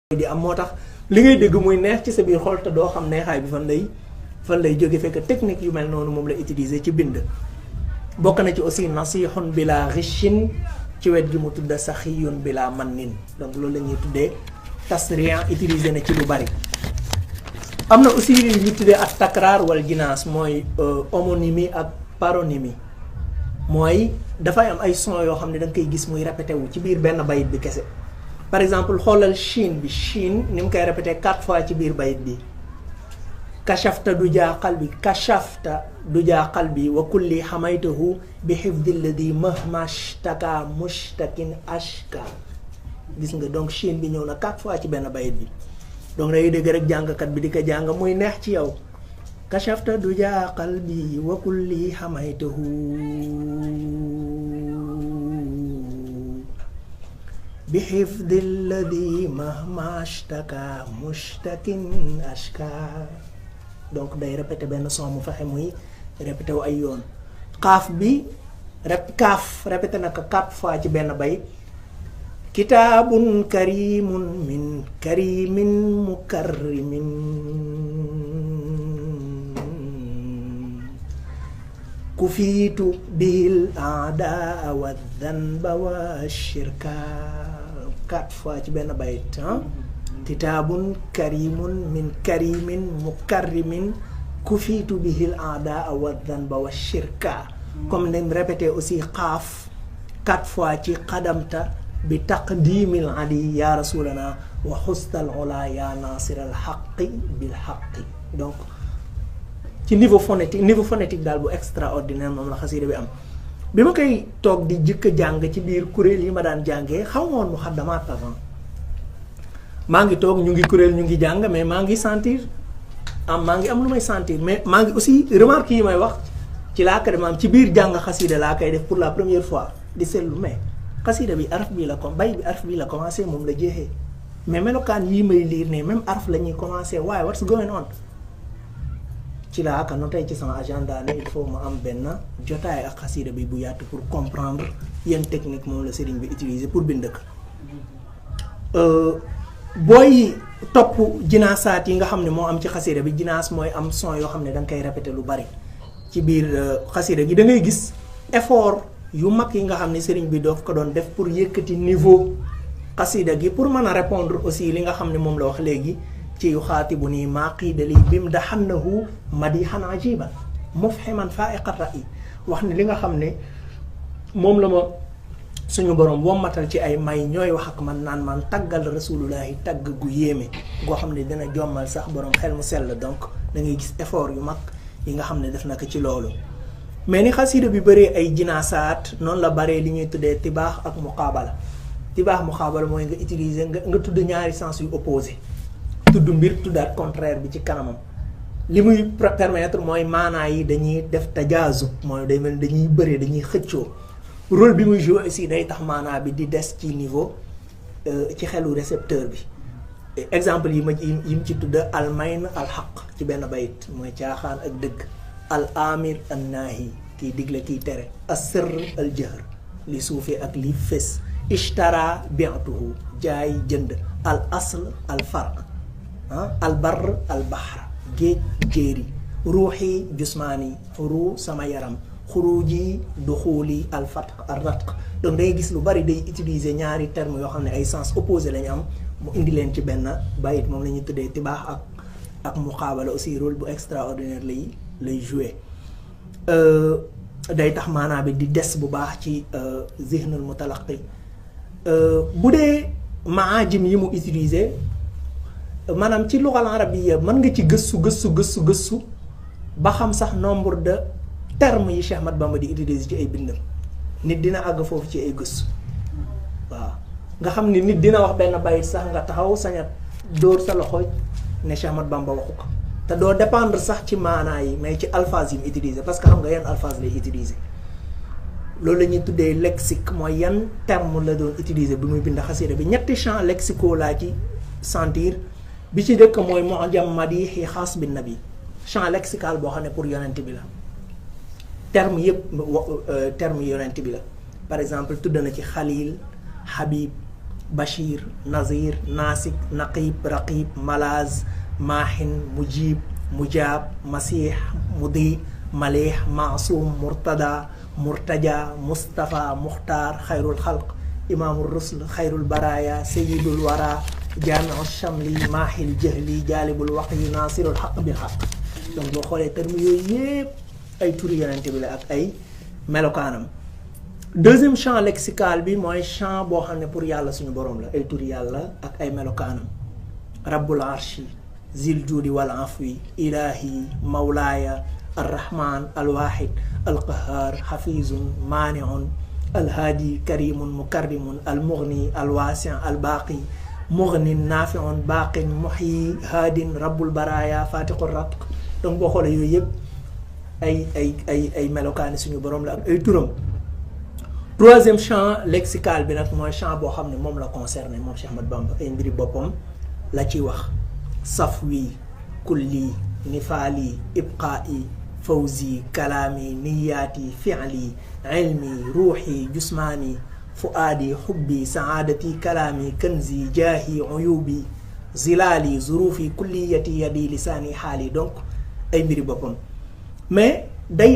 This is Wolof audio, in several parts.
di am moo tax li ngay dégg muy neex ci sa biir xol te doo xam neexaay bi fan lay jóge fekk technique yu mel noonu moom la utiliser ci bind. bokk na ci aussi nasihun bila rishin ci wet gi mu tudda saxiyun bila mannin, donc loolu la ñuy tuddee tasriyan utiliser na ci lu bari. am na aussi li ñu tuddee ak takraar wal jinaas mooy homonymie ak paronymie, mooy dafay am ay son yoo xam ne da nga koy gis muy répété wu ci biir benn bayit bi kese. par exemple xoolal Chine bi Chine ni mu koy répété 4 fois ci biir bayit bi kashafta du jaa qalbi kashafta du jaa qalbi wa kulli xamaytahu bi xifdi alladi mahmashtaka mushtakin ashka. gis nga donc Chine bi ñëw na 4 fois ci benn bayit bi, donc day dégg rek jàngkat bi di ko jàng muy neex ci yow. kashafta du jaa qalbi wa kulli xamaytahu bi xifdi alladi mahmashtaka mushtakin ashka. donc day répété benn son mu fexe muy répété wu ay yoon. xaaf bi kaaf répété na ko 4 fois ci benn bayit. kitaabun karimun min karimin mukarrimin kufiitu bihil aadaa wa danba wa shirka. 4 fois ci benn bayit kitaabun karimun min karimin mukarrimin kufiitu bihil aadaa wa danba wa shirka. comme ni mu répété aussi xaaf 4 fois ci xadamta bi taqdimil ali ya rasulana wa xustal ola ya nasiral xaqi bil xaqi. donc ci niveau phonétique daal bu extraordinaire moom la xasida bi am. bi ma koy toog di jëkk jàng ci biir kuréel yi ma daan jàngee xaw ma woon muxaddamaat avant. maa ngi toog ñu ngi kuréel ñu ngi jàng mais maa ngi sentir maa ngi am lu may sentir, mais maa ngi aussi remarque yi may wax ci laa ko maam ci biir jàng xasida laa koy def pour la première fois di seetlu mais xasida bi araf bii la bay bi araf bii la commencé moom la jeexee, mais melokaan yii may liir ne même araf la ñuy commencé waaye what's going on. ci laa ko noté ci sama agenda ne il faut ma am benn jotaay ak xasida bi bu yaatu pour comprendre yan technique moom la sëriñ bi utiliser pour bind ko. booy topp jinaasaat yi nga xam ne moo am ci xasida bi, jinaas mooy am son yoo xam ne da nga koy répété lu bari ci biir xasida gi. da ngay gis effort yu mag yi nga xam ne sëriñ bi doof ko doon def pour yëkkati niveau xasida gi pour mën a répondre aussi li nga xam ne moom la wax léegi ci yu xaatibu nii maaqiidali bim daxannahu madihan ajiba mufhiman faiqa ra'i. wax ne li nga xam ne moom la ma suñu borom wommatal ci ay may ñooy wax ak man naan man taggal rasulullahi tagg gu yéeme goo xam ne dina jommal sax borom xel mu sell. donc da ngay gis effort yu mag yi nga xam ne def na ko ci loolu. mais ni xasida bi bëree ay jinaasaat noonu la baree li ñuy tuddee tibaax ak muqaabala. tibaax muqaabala mooy nga utiliser nga tudd ñaari sens yu opposé, tudd mbir tuddaat contraire bi ci kanamam. li muy permettre mooy maanaa yi dañuy def tajaazub, mooy day mel dañuy bëree dañuy xëccoo. rôle bi muy joué aussi day tax maanaa bi di des ci niveau ci xelu récepteur bi. exemple yi mu ci tudda al mayn al xaq ci benn bayit mooy caaxaan ak dëgg. al amir an naahi kiy digle kiy tere. as sirr al jahr li suufee ak li fés. ishtara bi'tuhu jaay jënd. al asl al farq al barr al bahr géej jéeri. ruuxi jusmaani ruu sama yaram. xuruji duxuli al fatq al ratq. donc day gis lu bari day utiliser ñaari termes yoo xam ne ay sens opposé lañu am mu indi leen ci benn bayit. moom la ñuy tuddee tibaax ak muqaabala aussi rôle bu extraordinaire lay jouer. day tax maanaa bi di des bu baax ci zihnul mutalaqi. bu dee maajim yi mu utiliser maanaam ci lugal arabiyya mën nga ci gëstu ba xam sax nombre de termes yi Cheikh Ahmad Bamba di utiliser ci ay bindam. nit dina àgg foofu ci ay gëstu waaw nga xam ni nit dina wax benn bayit sax nga taxaw saña dóor sa loxo ne Cheikh Ahmad Bamba waxu ko te doo dépendre sax ci maanaa yi mais ci alphase yi mu utiliser parce que xam nga yan alphase lay utiliser. loolu la ñuy tuddee lexique, mooy yan terme la doon utiliser bi muy bind xasida bi. ñetti champs lexicaux laa ci sentir. bi ci dëkk mooy mu'jam madihi xaas bin nabi, champ lexical boo xam ne pour yonent bi la. terme yëpp terme yonent bi la. par exemple tudd na ci xalil, habib, bashir nazir nasik naqib raqib malaz maahin mujib mujaab masih mudi malih maasum murtada murtaja mustafa muxtaar xayrul xalq imaamul rusl xayrul baraya sayidul wara jaamiu chamli maahil jahli jaalibul waqyi naasirul xaq bil xaq. donc boo xoolee terme yooyu yëpp ay turi yonente bi la ak ay melokaanam. deuxième champ lexical bi mooy champ boo xam ne pour yàlla suñu borom la ay turi yàlla ak ay melokaanam. rabbul arshi zil juudi wal afwi ilahi mawlaaya arrahman alwahid alqahar xafizun maaniun alhaadi karimun mukarrimun almughni alwaasi albaqi mughnin naafiun baaqin muhyi haadin rabbul baraya fatiqur ratq. donc boo xoolee yooyu yëpp ay melokaani suñu borom la ak ay turam. troisième champ lexical bi nag mooy champ boo xam ne moom la concerné moom Cheikh Ahmad Bamba ay mbiri boppam la ciy wax. safwi kulli nifaali ibqaa'i fawzi kalaami niyaati fi'li ilmi ruuxi jusmaani fuaadi xubbi saadati kalaami kanzi jaahi uyubi zilaali zurufi kulliyati yadi lisaani xaali. donc ay mbiri boppam mais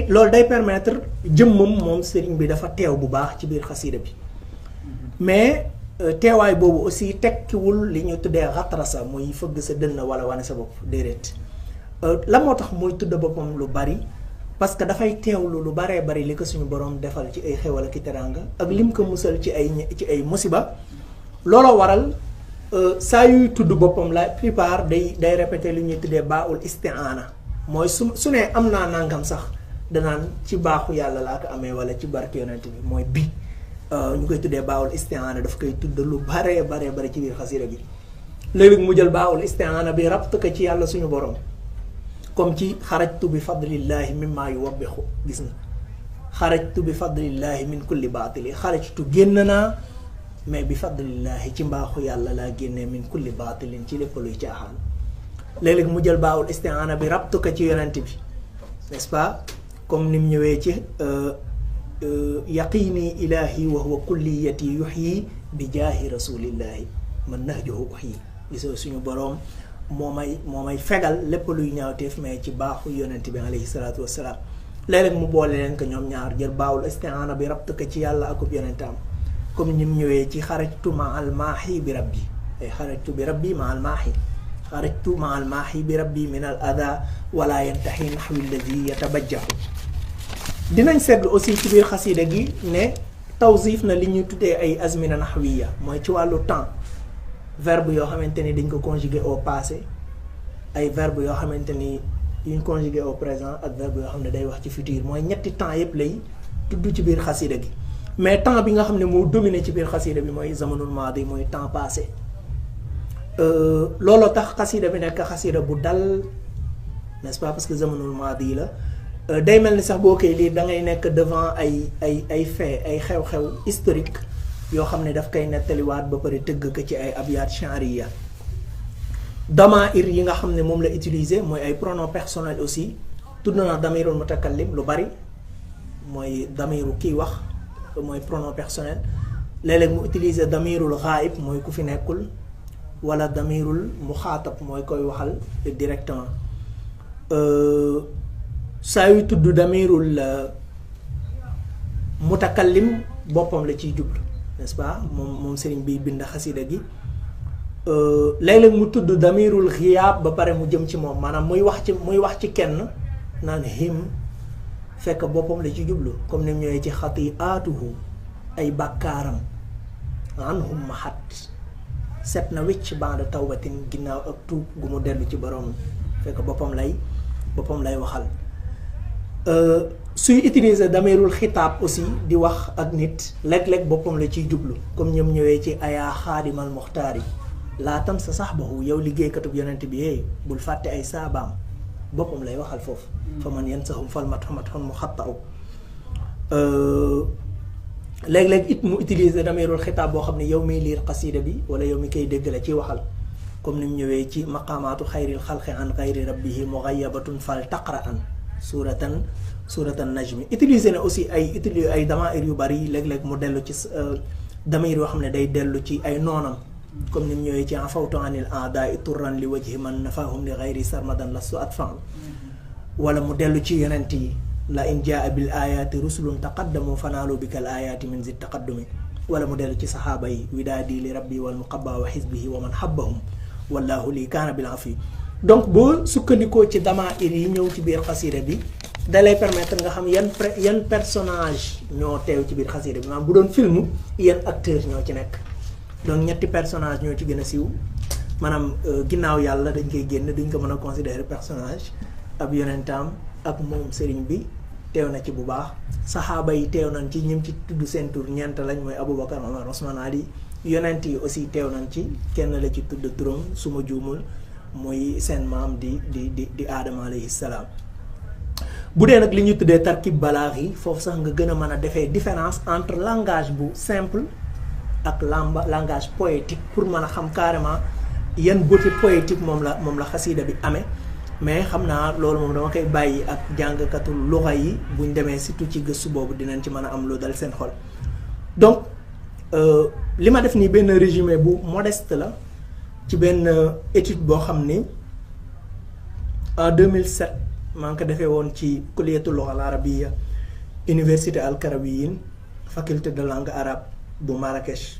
loolu day permettre jëmmam moom sëriñ bi dafa teew bu baax ci biir xasida bi mais teewaay boobu aussi tekkiwul li ñu tuddee xatrasa muy fëgg sa dënn wala wane sa bopp déedéet. la moo tax muy tudd boppam lu bari parce que dafay teewlu lu baree bari li ko suñu borom defal ci ay xewal ak teraanga ak lim ko musal ci ay musiba. looloo waral saa yuy tudd boppam la plupart day répété li ñuy tuddee baaul isti'aana mooy su ne am naa nangam sax danaan ci baaxu yàlla laa ko amee wala ci barke yonent bi mooy bi ñu koy tuddee baawul isti'aana daf koy tudd lu baree ci biir xasida gi. léegi mu jël baawul isti'aana bi rabt ko ci yàlla suñu borom comme ci xarajtu bi fadlillahi mimma yuwabbixu gis nga xarajtu bi fadlillahi min kulli baatili xarajtu génn naa mais bi fadlillahi ci mbaaxu yàlla laa génnee min kulli baatilin ci lépp luy caaxaan. léeg-léeg mu jël baawul isti'aana bi rabt ko ci yonent bi n'est-ce pas comme ni mu ñëwee ci yaqini ilahi wa huwa kulliyati yuhyi bi jaahi rasulillahi man nahjuhu uhyi. gisoo suñu boroom moo may fegal lépp luy ñaawteef mais ci baaxu yonent bi alayhi salaatu wassalaam. léeg-léeg mu boole leen ko ñoom ñaar jël baawul isti'aana bi rabt ko ci yàlla akub yonentam comme ni mu ñëwee ci xarajtu ma al maahi bi rabbi ay xarajtu bi rabbi ma al maahi xarajtu ma al maahi bi rabbi min al ada wala yantahi nahwi alladi yatabajjahu. dinañ seetlu aussi ci biir xasida gi ne tawzif na li ñuy tuddee ay azmina nahwiya mooy ci wàllu temps verbe yoo xamante ni dañ ko conjugué au passé ay verbe yoo xamante ni yuñ conjugué au présent ak verbe yoo xam ne day wax ci futur mooy ñetti temps yëpp lay tudd ci biir xasida gi. mais temps bi nga xam ne moo dominé ci biir xasida bi mooy zamanul maadi mooy temps passé. looloo tax xasida bi nekk xasida bu dal n'est-ce pas parce que zamanul maadi la day mel ni sax boo koy lii da ngay nekk devant ay fait ay xew-xew historique yoo xam ne daf koy nettaliwaat ba pare tëgg ko ci ay abyaat sha'riya. damair yi nga xam ne moom la utiliser mooy ay pronoms personnels aussi tudd na damirul mutakallim lu bari mooy damiru kiy wax mooy pronom personnel. léeg-léeg mu utiliser damirul ghaib mooy ku fi nekkul wala damirul muxaatab mooy koy waxal directement. saa yu tudd damirul mutakallim boppam la ciy jublu n'est-ce pas moom sëriñ bi bind xasida gi. léeg-léeg mu tudd damirul xiyaab ba pare mu jëm ci moom maanaam muy wax ci kenn naan him fekk boppam la ci jublu comme ni mu ñëwee ci xati'aatuhu ay bàkkaaram anhum mahat set na wicc ba'da tawbatin ginnaaw ak tuub gu mu dellu ci borom fekk boppam lay waxal. suy utiliser damirul xitaab aussi di wax ak nit léeg-léeg boppam la ciy jublu comme ñoom ñëwee ci ayaa xaadimal muxtaar yi laa tam sa sahbahu yow liggéeykatub yonent bi hey bul fàtte ay saabaam boppam lay waxal foofu. fa man yansahum fal matxun mu xatta'u. léeg-léeg it mu utiliser damirul xitaab boo xam ne yow miy liir xasida bi wala yow mi koy dégg la ci waxal comme ni mu ñëwee ci maqaamaatu xayril xalqi an xayri rabbihi mughayabatun fal taqra'an suratan najmi. utiliser na aussi ay damair yu bari léeg-léeg mu dellu ci damir yoo xam ne day dellu ci ay noonam comme ni mu ñëwee ci afawtu anil a'da'i turran li wajhi man nafahum li ghayri sarmadan lastu atfa'u wala mu dellu ci yonent yi la in jaa bil ayati rusulun taqaddamu fanaalu bikal ayati min zid taqaddumi wala mu dellu ci saxaaba yi widaadi li rabbi wal muqabba wa xisbihi wa man habbahum wallahu lii kaana bil afi donc boo sukkandikoo ci damaa'ir yi ñëw ci biir xasida bi dalay permettre nga xam yan personnage ñoo teew ci biir xasida bi maanaam bu doon film yan acteurs ñoo ci nekk donc ñetti personnage ñoo ci gën a siiw maanaam ginnaaw yàlla dañ koy génn duñ ko mën a considérer personnage ab yonentaam ak moom sëriñ bi teew na ci bu baax saxaaba yi teew nañ ci ñim ci tudd seen tur ñeent lañ mooy Aboubacar Omar Ousmane Ali yonent yi aussi teew nañ ci kenn la ci tudd turam su ma juumul muy seen maam di Aadama alayhi salaam bu dee nag li ñuy tuddee tarkib balaax yi foofu sax nga gën a mën a defee différence entre langage bu simple ak langage poétique pour mën a xam carrément yan beauté poétique moom la xasida bi amee mais xam naa loolu moom dama koy bàyyi ak jàngkatu luxa yi buñ demee surtout ci gëstu boobu dinañ ci mën a am lu dal seen xol donc li ma def nii benn résumé bu modeste la ci benn étude boo xam ni en 2007 maa ngi ko defee woon ci kulliyatu luxa al arabiyya université al karawiyin faculté de langue arabe bu Marrakech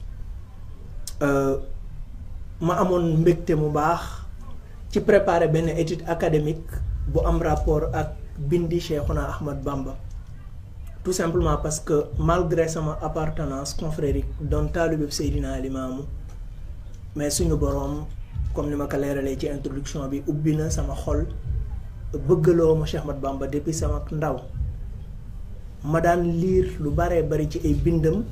ma amoon mbégte mu baax ci préparer benn étude académique bu am rapport ak bindi Cheikhouna Ahmad Bamba tout simplement parce que malgré sama appartenance confrérique doon taalibe Seydina Limaamu mais suñu boroom comme ni ma ko leeralee ci introduction bi ubbi na sama xol bëggaloo ma Cheikh Ahmad Bamba depuis sama ndaw ma daan lire lu baree bari ci ay bindam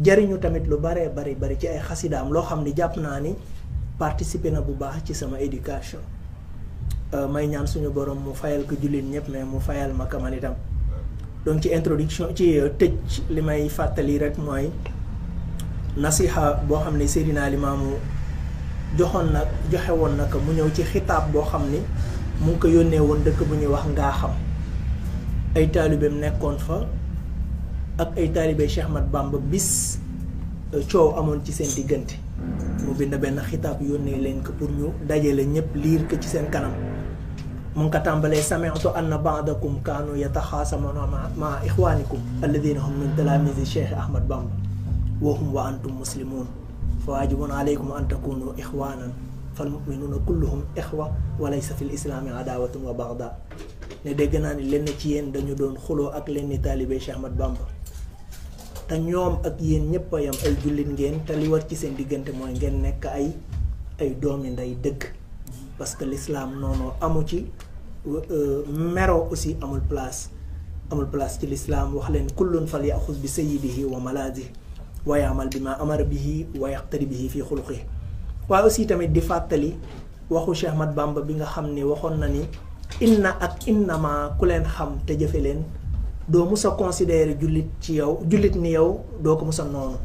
jariñu tamit lu baree bari ci ay xasidaam loo xam ni jàpp naa ni participer na bu baax ci sama éducation may ñaan suñu borom mu fayal ko jullit ñëpp mais mu fayal ma kaman itam donc ci introduction ci tëj li may fàttali rek mooy nasiha boo xam ne Seydina Limaamu joxe woon na ko mu ñëw ci xitaab boo xam ni mu ngi ko yónnee woon dëkk bu ñuy wax ngaa xam ay taalibeem nekkoon fa ak ay taalibe Cheikh Ahmad Bamba bis coow amoon ci seen diggante mu bind benn xitaab yónnee leen ko pour ñu dajale ñëpp liir ko ci seen kanam mu ngi ko tàmbalee sami'tu anna ba'dakum kaanu yataxaasamuna ma ixwaanikum alladina hum min talaamizi Cheikh Ahmad Bamba wa hum wa antum muslimun fa waajibun alaykum an takunu ixwaanan fal muminuuna kulluhum ixwa wa laysa fi l islaami adaawatun wa baxda ne dégg naa ni lenn ci yéen dañu doon xuloo ak lenn taalibe Cheikh Ahmad Bamba te ñoom ak yéen ñëpp a yam ay jullit ngeen te li war ci seen diggante mooy ngeen nekk ay doomi nday dëgg parce que l'islam noonu amu ci mero aussi amul place ci l'islam wax leen kullun fal yaxuz bi sayyidihi wa malazihi wa ya'mal bima amara bihi wa yaqtadi bihi fi xuluqihi waaye aussi tamit di fàttali waxu Cheikh Ahmad Bamba bi nga xam ni waxoon na ni inna ak innama ku leen xam te jëfe leen doo mus a considérer jullit ni yow doo ko mus a noonu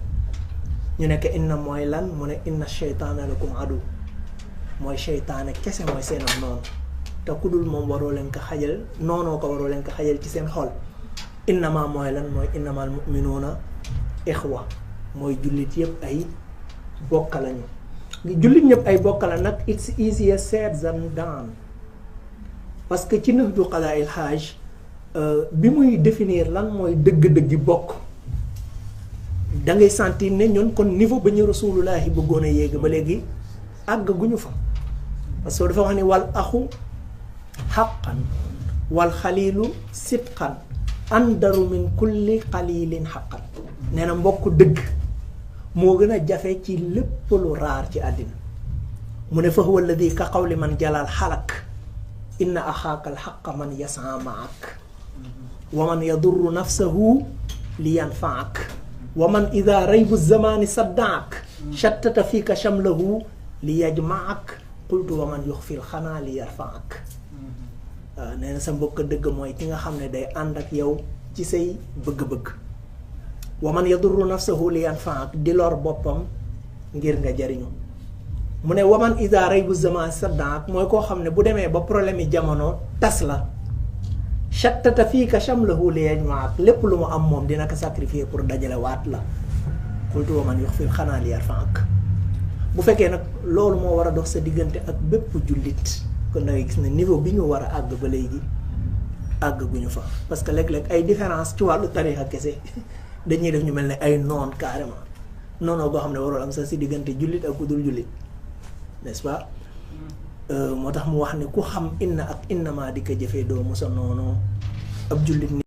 ñu nekk inna mooy lan mu ne inna sheytaana lakum adu mooy sheytaane kese mooy seenam noonu te ku dul moom waroo leen ko xajal noonoo ko waroo leen ko xajal ci seen xol innama mooy lan mooy innamal mu'minuuna ixwa mooy jullit yëpp ay bokka lañu jullit ñëpp ay bokka la nag it's easier said than done parce que ci Nahju Qadaa'il Haaj bi muy définir lan mooy dëgg-dëggi bokk da ngay sentir ne ñun kon niveau ba ñu rasulullahi bëggoon a yéeg ba léegi àgg guñu fa parce que dafa wax ni wal axu xaqan wal xaliilu sidqan andaru min kulli xaliilin xaqan nee na mbokk dëgg moo gën a jafe ci lépp lu raar ci àddina mu ne fa huwa alladi ka qawli man jalal xalak inna axaaka alxaqa man yasaa maak wa man yadurru nafsahu li yanfaak wa man ida raybu zamani saddaak shattata fiika shamlahu li yajmaak qultu wa man yuxfil xanaa li yarfaak waaw nee na sa mbokk dëgg mooy ki nga xam ne day ànd ak yow ci say bëgg-bëgg wa man yadurru nafsahu li yanfaak di lor boppam ngir nga jariñu mu ne waman ida raybu zaman saddaak mooy koo xam ne bu demee ba problème yi jamono tas la shattata fii ka shamlahu li yajmaak lépp lu mu am moom dina ko sacrifier pour dajale waat la xultu wa man yuxfil xanaa li yarfa'ak bu fekkee nag loolu moo war a dox sa diggante ak bépp jullit kon da ngay gis ne niveau bi ñu war a àgg ba léegi àgg guñu fa parce que léeg-léeg ay différence ci wàllu tarixa kese dañuy def ñu mel ne ay noon carrément noonoo boo xam ne warul am sax si diggante jullit ak ku dul jullit n'est-ce pas moo tax mu wax ne ku xam inna ak innama di ko jëfee doo musa noonu ab jullit